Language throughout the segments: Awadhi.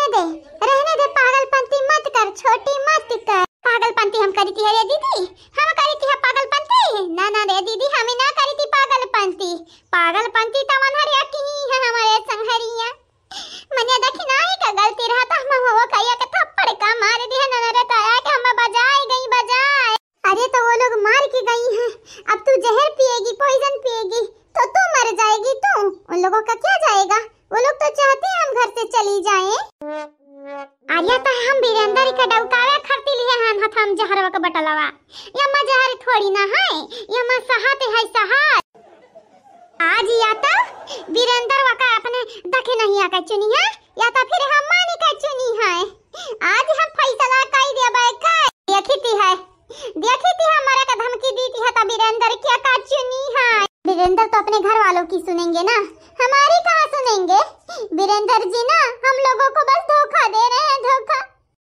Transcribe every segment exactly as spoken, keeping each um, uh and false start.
दे, रहने दे, पागलपंती मत कर छोटी, मत कर। पागलपंती हम करी थी रे दीदी, हम करी थी पागलपंती? ना ना रे दीदी, हम ना करी थी पागलपंती। पागलपंती तवन हरिया की है हमारे संघरिया। मने देखी नाही का गलती रहा तो हम वो कहिया के थप्पड़ का मार दिया ना रे, तो आया के हम बजाए गई बजाए। अरे तो वो लोग मार के गई हैं, अब तू जहर पिएगी, पॉइजन पिएगी तो तू मर जाएगी। तू, उन लोगों का क्या जाएगा? वो लोग तो चाहते हैं हम घर से चली जाएं। अरे तो हम वीरेंद्र के डौकावे खरती लिए हन हथम जहरवा के बटलवा। ये अम्मा जहर थोड़ी ना है, ये अम्मा सहात है सहात। आज या तो वीरेंद्र वका अपने दखिनहिया का चुनी है, या तो फिर हम मानी का चुनी है। आज हम फैसला कई देबे का। देखी ती है, देखी ती हमारा का धमकी दी ती है तो वीरेंद्र क्या का चुनी है। वीरेंद्र तो अपने घर वालों की सुनेंगे ना, हमारी कहाँ सुनेंगे? वीरेंद्र जी ना हम लोगों को बस धोखा दे रहे हैं, धोखा।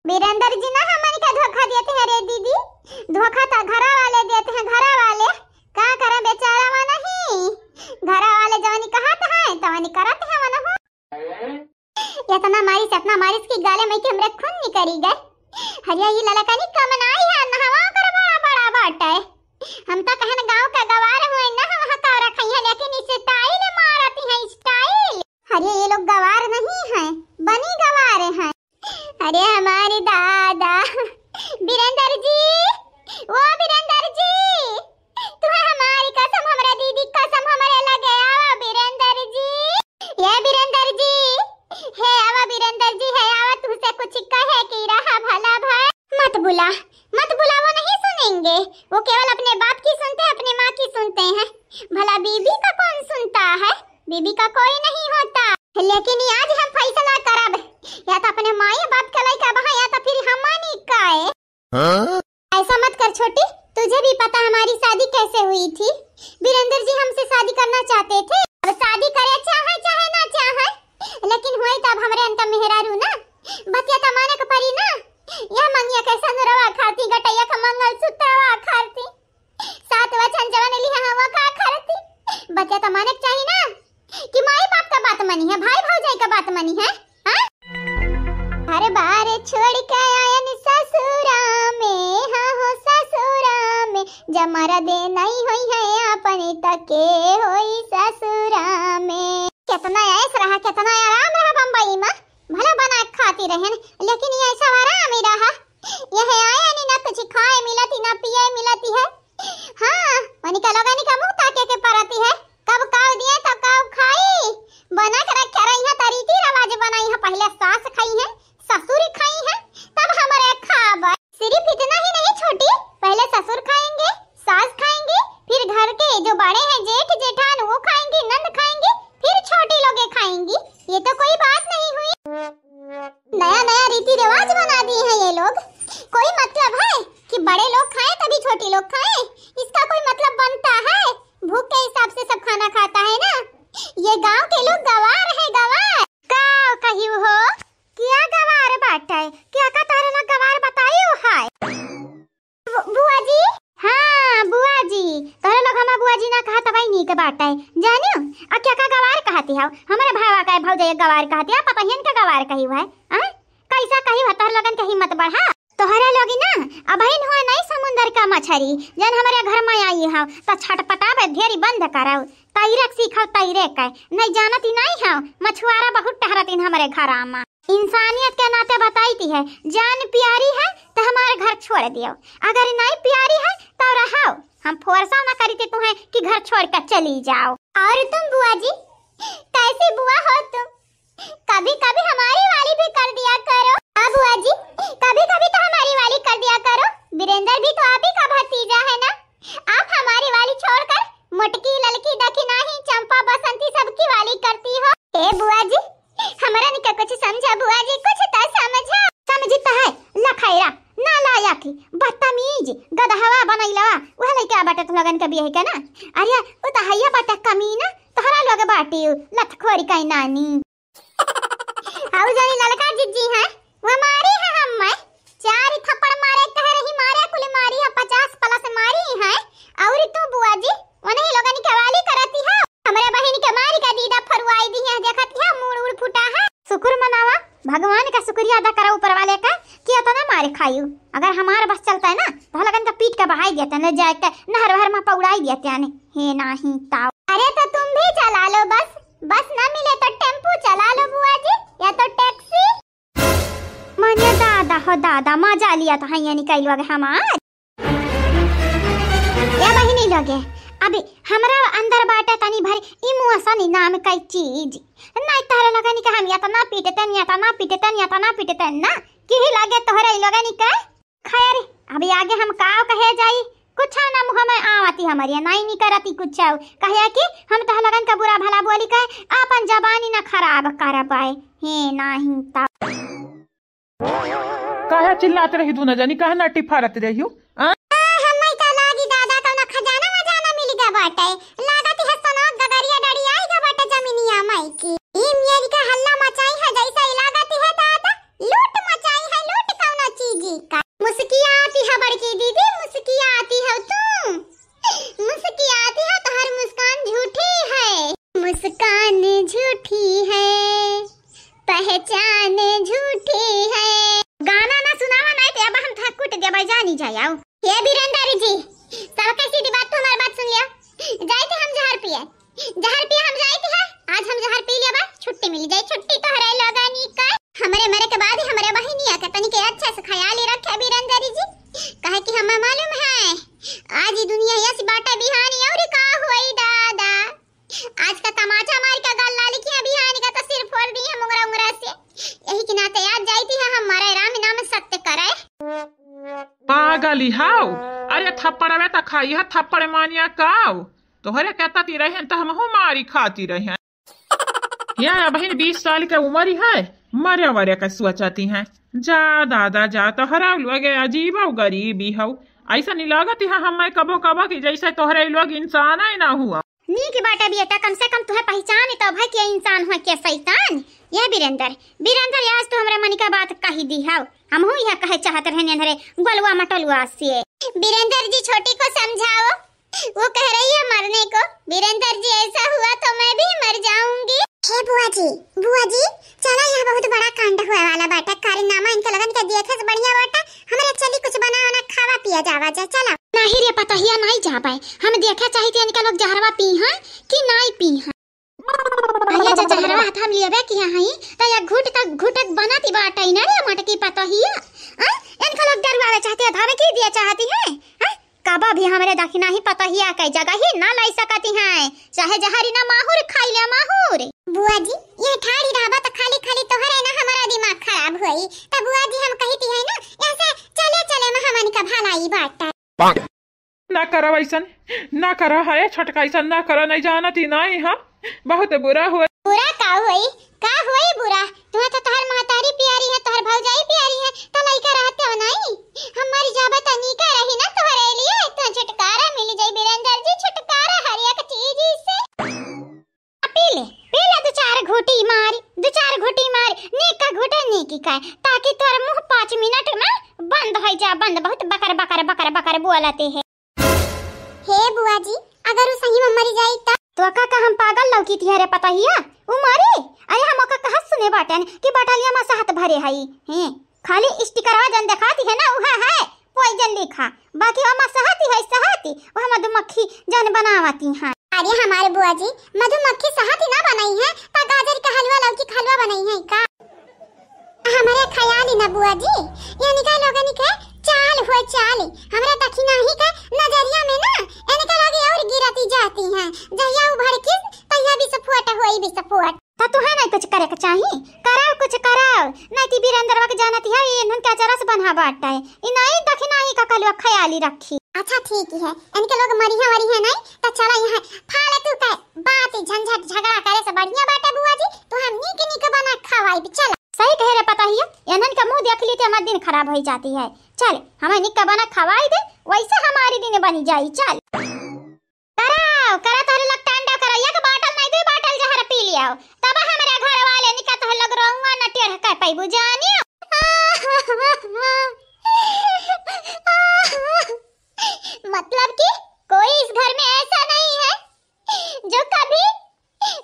वीरेंद्र जी ना हमन का धोखा देते हैं रे दीदी, धोखा तो घरा वाले देते हैं, घरा वाले। का करे बेचारा वो नहीं, घरा वाले जवानी कहत हैं तवानी करत हैं वो ना हो। इतना मारिस, इतना मारिस कि गाले में के हमरे खून निकरी गए। हरिया ये ललकनी कम नाई है, नहवा कर बड़ा बड़ा बाटे। हम तो कहन गांव का गवार हुए ना, हम हकाव रखई है, लेकिन स्टाइल मारती है, स्टाइल। अरे ये लोग गवार नहीं है, बनी गवार है। अरे हमारे दादा, वीरेंद्र जी, ओ वीरेंद्र जी, तुम्हें हमारी कसम, हमरा दीदी कसम, हमारे लगे आवा वीरेंद्र जी। ये वीरेंद्र जी, हे आवा वीरेंद्र जी, हे आवा, तुमसे कुछ कहे की रहा भला भाई। मत बुला, मत बुला, वो नहीं सुनेंगे। वो केवल अपने बाप की सुनते हैं, अपनी माँ की सुनते हैं। भला बीबी का कौन सुनता है? बीबी का कोई नहीं होता। लेकिन ये आज हम फैसला करब, या तो अपने माई बाप के लइका बहा, या तो फिर हमनी काए। हाँ? ऐसा मत कर छोटी, तुझे भी पता हमारी शादी कैसे हुई थी। वीरेंद्र जी हमसे शादी करना चाहते थे। अब शादी करे चाहे, चाहे ना चाहे, लेकिन हुई तब हमरे अनका मेहरारू ना। बतिया तो माने के परी ना। यह मंगिया के सनुरवा खाती, गटैया का मंगलसूत्रवा खाती, सात वचन जवन लिहा हवा का खाती। बतिया तो माने के चाही ना कि माई बाप का बात मानी है, भाई भौजाई का बात मानी है। हाँ? हर बार छोड़ के आयन ससुरा में, हाँ हो ससुरा में, जमरा दे नहीं होई है अपने तके होई ससुरा में। कितना ऐश रहा, कितना आराम रहा बम्बई में, भला बना के खाती रहन, लेकिन ये ऐसा आराम ही रहा। यह आयन ना कुछ खाए मिलती, ना पिए मिलती है। हाँ, वनिका लोगनी का मुँह ताके के परती है, कब काव दिए तो काव खाई। बना के रखे रही है तो रीति रिवाज बनाई है, पहले सास खाई है, ससुर खाई है, तब हमारे खाब। सिर्फ इतना ही नहीं छोटी, पहले ससुर खाएंगे, सास खाएंगे, फिर घर के जो बड़े हैं जेठ जेठान वो खाएंगे, नंद खाएंगे, फिर छोटी लोगे खाएंगी। ये तो कोई बात नहीं हुई। नया नया रीति रिवाज बना दिए हैं ये लोग। कोई मतलब है कि बड़े लोग खाएं तभी छोटी लोग खाएं? इसका कोई मतलब बनता है? भूख के हिसाब से सब खाना खाता है ना। ये गांव के लोग गवार है, गवार। का कही हो? क्या गवार बाटे? क्या का तारे लोग गवार बताई हो है? बु-, बुआ जी? हाँ, बुआ जी। तोहरे लोग हमार बुआ जी ना कहा तबाई नीक बाटे। जानियो, आ क्या का गवार कहती हो? हमारे भावा का भौजाई गवार कहती है, पतहियन का गवार कही हुआ है। आय? कैसा कही हुआ तोहरे लोगन के हिम्मत बढ़ा? तोहरे लोगी ना, अबहिन हुआ नहीं समुंदर का मछरी, जन हमारे घर में आई हो, तो छटपटावे ढेरी बंद करो। तैरक सीखो, तैरे के। नहीं जानत ही नहीं हो, मछुआरा बहुत टहरत इन हमारे घरा में। इंसानियत के नाते बताई ती है, जान प्यारी है तो हमारे घर छोड़ दियो, अगर नहीं प्यारी है तो रहो। हम फोर्सा ना करी ती तुम्हें कि घर छोड़ के चली जाओ। और तुम बुआ जी, कैसी बुआ हो तुम? कभी कभी हमारी वाली भी कर दिया करो। हाँ बुआ जी, कभी कभी तो हमारी वाली कर दिया करो। वीरेंद्र भी तो आप ही का भतीजा है ना, आप हमारी वाली छोड़कर मोटकी, ललकी, दखिनाही, चंपा, बसंती सबकी वाली करती हो। ए बुआ जी, हमरा निका कुछ समझा बुआ जी, कुछ तो समझा। समझी तो है, लखैरा, नालायक, बदतमीज, गदहवा बनैलवा, वह लइका बाटे तू लगन के बियाह के ना। अरे, उ तो हैया बाटे कमीना, तोहरा लोग बाटी उ, लतखोरी कई नानी। हाउ जानी ललका जिज्जी है, वो मारी है हम मैं। चार थप्पड़ मारे कह रही, मारे कुल मारी है, पचास प्लस मारी है। और तू बुआ जी, उन्हीं लोगन के वाली करती है। हमरे बहिन के मारी का दीदा फरुआई दी है, देखत है मूड़ उड़ फूटा है। शुक्र मनावा, भगवान का शुक्रिया अदा करा ऊपर वाले का कि अतना मारे खायू। अगर हमार बस चलता है ना, तो लगन का पीट के बहाई देते हैं, ले जाए के नहर वहर में पौड़ाई देते हैं। हे नाही ताऊ। अरे तो तुम भी चला लो बस, बस ना मिले तो टेम्पू चला लो बुआ जी, या तो टैक्सी। माने दादा हो दादा, मजा लिया तो है यानी कई लोग हमार। या बहिनी लोगे, अभी हमरा अंदर बाटे तनी भर इमोशन नाम कई चीज। नहीं तहरे लगनी के हम इतना पीटतन, इतना पीटतन, इतना पीटतन ना, कि ही लागे तोहरे ई लोगनी के। खैर, अभी आगे हम काव कहे जाई, कुछ ना मुँह में आवती हमरे, नहीं निकरती कुछ। कहे कि हम तह लगन का बुरा भला बोली के आपन जबानी ना खराब कर पाए। हे नाही ता। काहे चिल्लात रही दूनो जनी, काहे नाटी फारत रही हो? आ? आ, हम्मई का लागी दादा, कौनो खजाना वजाना मिल गा बाटे। लागत है सोना गगरिया डड़ी आई गा बाटे जमीनिया माई की। ई मेरी का हल्ला मचाई है, जैसे ई लागत है दादा, लूट मचाई है, लूट कौनो चीजी का। मुस्कियाती है बड़की दीदी, मुस्कियाती है तू। मुस्कियाती है, तोहर मुस्कान झूठी है। मुस्कान झूठी है, पहचान झूठी है। गाना ना सुनावा, नहीं तो अब हम थक कुट देबै, जानी जाओ। हे बीरेंद्र जी, सबके सीधी बात, तो हमारी बात सुन लिया। जाए थे हम जहर पिए, जहर पिए हम जाए थे। आज हम जहर पी लेबा, छुट्टी मिल जाए, छुट्टी तोहरे लोगनी का। हमरे मरे के बाद हमरे बहिनिया के तनिके अच्छे से ख्याल रखे बीरेंद्र जी, काहे कि हमें मालूम है आज ई दुनिया ऐसी बाटे, बिहानी और का होई दादा। आज का तमाचा मार के गल लाली की बिहानी का तो सिर फोड़ दी है मुंगरा उंगरा से। यही के नाते आज जाती है हम मरे राम नाम सत्य करे। पागल ही हाउ, अरे थप्पड़वे त खाई है, थप्पड़ मानिया काउ। तोहरे कहता ती रहे त हमहू मारी खाती रहे। या बहिन बीस साल के उमर है, मरे वरे का सोचती हैं। जा दादा जा, तोहरा लोग अजीब गरीबी हौ। ऐसा नहीं लागत है हमें कबो कबो कि जैसे तोहरे लोग इंसान ही ना हुआ। नीक बाटे बेटा, कम से कम तुहे पहचान तो भाई के इंसान हो के शैतान। ये बीरेंद्र, बीरेंद्र आज तो हमरे मन का बात कही दी हौ। हमहू यह कहे चाहत रहने हरे गोलुआ मटलुआ से। बीरेंद्र जी छोटी को समझाओ, वो कह रही है मरने को। बीरेंद्र जी ऐसा हुआ तो मैं भी मर जाऊंगी। हे बुआ जी, बुआ जी, चला यहाँ बहुत बड़ा कांड हुए वाला बाटा। कारनामा इनके लगन के देखे से बढ़िया बाटा, हमरे चली कुछ बना बना खावा पिया जावा जा, चला। नहीं रे पतोहिया, नहीं जाबे। हम देखे चाहिए इनके लोग जहरवा पी हैं कि नहीं पी हैं। भैया जो जहरवा हाथ हम लेबे किया हई, त या घुट तक घुटक बनत ही बाटै ना रे मोटकी पतोहिया। आ? इनका लोग डरवावे चाहती है, धमकी दिया चाहती है। आ? कबो भी हमरे दखिनही पतोहिया के जगह ही ना लाई सकती हैं, चाहे जहरी ना माहुर खाई ले माहुर। बुआ जी, ये ठाड़ी रहबा त खाली खाली तोहरे ना हमारा दिमाग खराब होई। त बुआ जी हम कहती है ना, ऐसे चले चले में हमन का भलाई बाटा। ना करा वैसन, ना करा है छोटका, ऐसन ना करा, नहीं जानत ही नहीं हम, बहुत बुरा हुआ। बुरा का होई, का होई बुरा? तुम्हें तो तोहर महतारी प्यारी है, तोहर भौजाई प्यारी है, तो लइका रहते हो नहीं? हम मर जाबे तो नीका रही ना तोहरे लिए, तो छुटकारा मिल जाई बीरेंद्र जी, छुटकारा हर एक चीज से। पी ले, पी ले दो चार घूटी मार, दो चार घूटी मार, नीक का घूटे नीक का, ताकि तोर मुंह पाँच मिनट में बंद हो जा, बंद। बहुत बकर बकर बकर बकर बोलते है। हे बुआ जी, अगर उ सही में मर जाई त? तो का, का हम पागल लौकी थी रे पतोहिया? उ मरी? अरे हम ओका कहत सुने बाटन कि बटलिया में सहत भरे हई। हैं, खाली स्टिकरवा जन देखाती है ना, उहा है। पोइजन लिखा, बाकी ओमा सहती है, सहती, वह मधुमक्खी जन बनावती हैं। अरे हमारे बुआ जी, मधुमक्खी सहती ना बनाई है, त गाजर का हलवा, लौकी का हलवा बनाई है का? हमारे ख्याल ही ना बुआ जी, यानी का लोगन के चाल हुए चाल, हमरा दखिनही के नजरिया में ना, इनके लगे और गिरती जाती हैं। जहिया उभर किस, तहिया विस्फोट होई विस्फोट। त तुहे नहीं कुछ करे के चाही, कराओ कुछ कराओ, नहीं ती बीरेंद्रवा के जानत है, ये इन्हन के अचरस बन्हा बाटे, ई नहीं दखिनही का कलवा ख्याली रखी। अच्छा ठीक है, इनके लोग मरिहे वरिहे नहीं, त चला यहाँ फालतू के बात झंझट झगड़ा करे से बढ़िया बाटे बुआ जी, तो हम नीक नीक बना खवाई, चला। सही कहे रे पतोहिया, इन्हन का मुंह देख ली तो हमार दिन खराब हो जाती है। चल, हमें नीक बना खवाई दे, वैसे हमारी दिन बनी जाई। चल। कराओ, करा तोहरे लोग तांडव करा, एक बाटल नहीं, दो बाटल जहर पी लियाओ, तब हमरे घर वाले निका तोहरे लोग रोउआ न टेढ़ कर पाइबू जानियो। मतलब कि कोई इस घर में ऐसा नहीं है जो कभी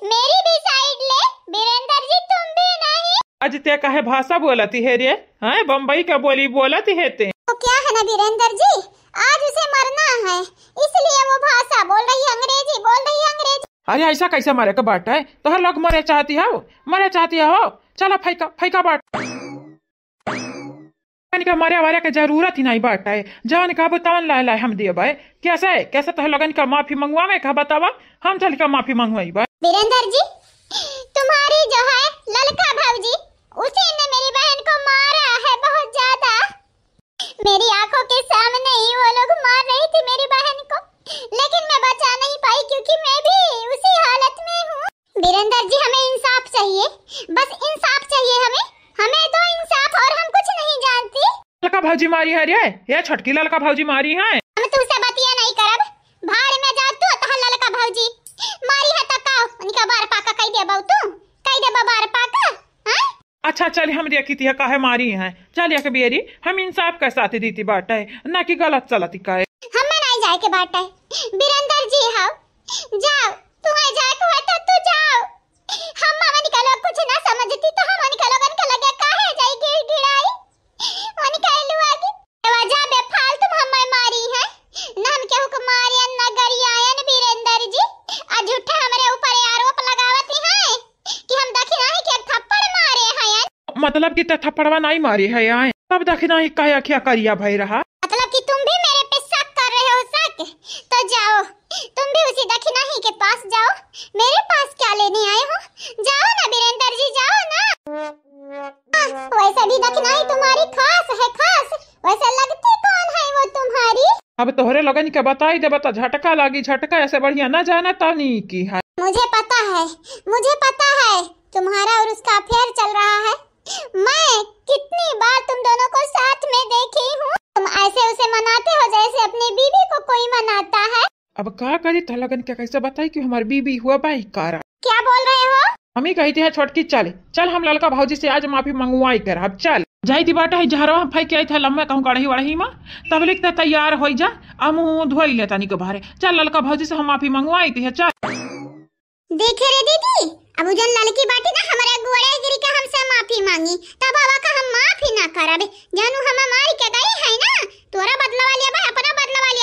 मेरी भी साइड ले, बीरेंद्र जी तुम भी नहीं। आज ते काहे भाषा बोलती है रे? हैं, बम्बई का बोली बोलती है ते? तो क्या है ना वीरेंद्र जी, आज उसे मरना है, इसलिए वो भाषा बोल रही है, अंग्रेजी बोल रही है, अंग्रेजी। अरे, ऐसा कैसे मरे के बात है? तोहर लोग मरे चाहती हो, मरे चाहती हो? चला, फेंका, फेंका बात। इनका मरे वरे के जरूरत ही नहीं बाटे। जवन कहबू तवन लाए लाए हम देबे। कैसे, कैसे तोह लोगन का माफी मंगवावे का बतावा, हम चल के माफी मंगवाइबे। वीरेंद्र जी, तुम्हारी जो है ललका भौजी, उसी ने मेरी बहन को मारा है बहुत ज्यादा। मेरी आंखों के सामने ही वो लोग मार रही थी मेरी बहन को, लेकिन मैं बचा नहीं पाई क्योंकि मैं भी उसी हालत में हूँ। वीरेंद्र जी, हमें इंसाफ चाहिए, बस इंसाफ चाहिए हमें, हमें दो इंसाफ, और हम कुछ नहीं जानती। ललका भौजी मारी है रे, ये छोटकी ललका भौजी मारी है। हम तुमसे बतिया नहीं करब, भाड़ में जाओ तू, तोहर ललका भौजी मारी है तो का, उनका बार पाका कह देबो तू, कह देबो बार पाका, हैं? अच्छा चल, हम देखी थी काहे मारी है, चल एक बेरी हम इंसाफ के साथ दीती बाटे, ना कि गलत चलती का। हमें नहीं जाए के बाटे, वीरेंद्र जी हाउ, जाओ, तुम्हें जाए के होय तो तू जाओ। हम हमन का लोग कुछ ना समझती तो हमन का लोगन के लगे काहे जाई गिड़गिड़ाई? उनका लुआ की वजह बेफालतू हमें मारी है। ना हम केहू को मारियन, ना गरियायन वीरेंद्र जी। आ झूठे हमरे ऊपर आरोप लगावती हैं कि हम दखिनाही के एक थप्पड़ मारे हैं। मतलब कि ते थप्पड़वा नहीं मारी है आए? तब दखिनाही का अखिया करिया भई रहा। मतलब कि तुम भी मेरे पे शक कर रहे हो, शक? तो जाओ, तुम भी उसी दखिनाही के पास जाओ। मेरे पास क्या लेने आए हो? जाओ ना वीरेंद्र जी, जाओ ना। वैसे भी दखिनाही तुम्हारी खास है, खास। वैसे लगती कौन है वो तुम्हारी? अब तोहरे लोगन के बताई देबे तो झटका लागी, झटका। ऐसे बढ़िया ना जाना तानी की है। मुझे पता है, मुझे पता है तुम्हारा और उसका अफेयर चल रहा है। मैं कितनी बार तुम दोनों को साथ में देखी हूँ। तुम ऐसे उसे मनाते हो जैसे अपनी बीवी को कोई मनाता है। अब का करी, तोह लोगन के कैसे बताई कि हमार बीवी हुआ बाई कारा। क्या बोल रहे हो? हम ही कही थी, "है छोटकी, चल, चल, हम ललका भौजी से आज माफी मंगवाई कर, अब चल।" जाई दी बाटा है जहरवा हम फेंक के आई था लम्बे कहूँ कढ़ी वढ़ी में, तब लिखते तैयार होई जा, आ मुँह धोई ले तनी के बाहरे। चल, ललका भौजी से हम माफी मंगवाई थी, है, चल। देखे रे दीदी, अब उ जन ललकी बाटी ना हमरे गोड़े गिर के हमसे माफी मांगी, तब अब का हम माफी ना करब। जानू हम मारी के गई है ना, तोरा बदलवा लेबे, अपना बदलवा।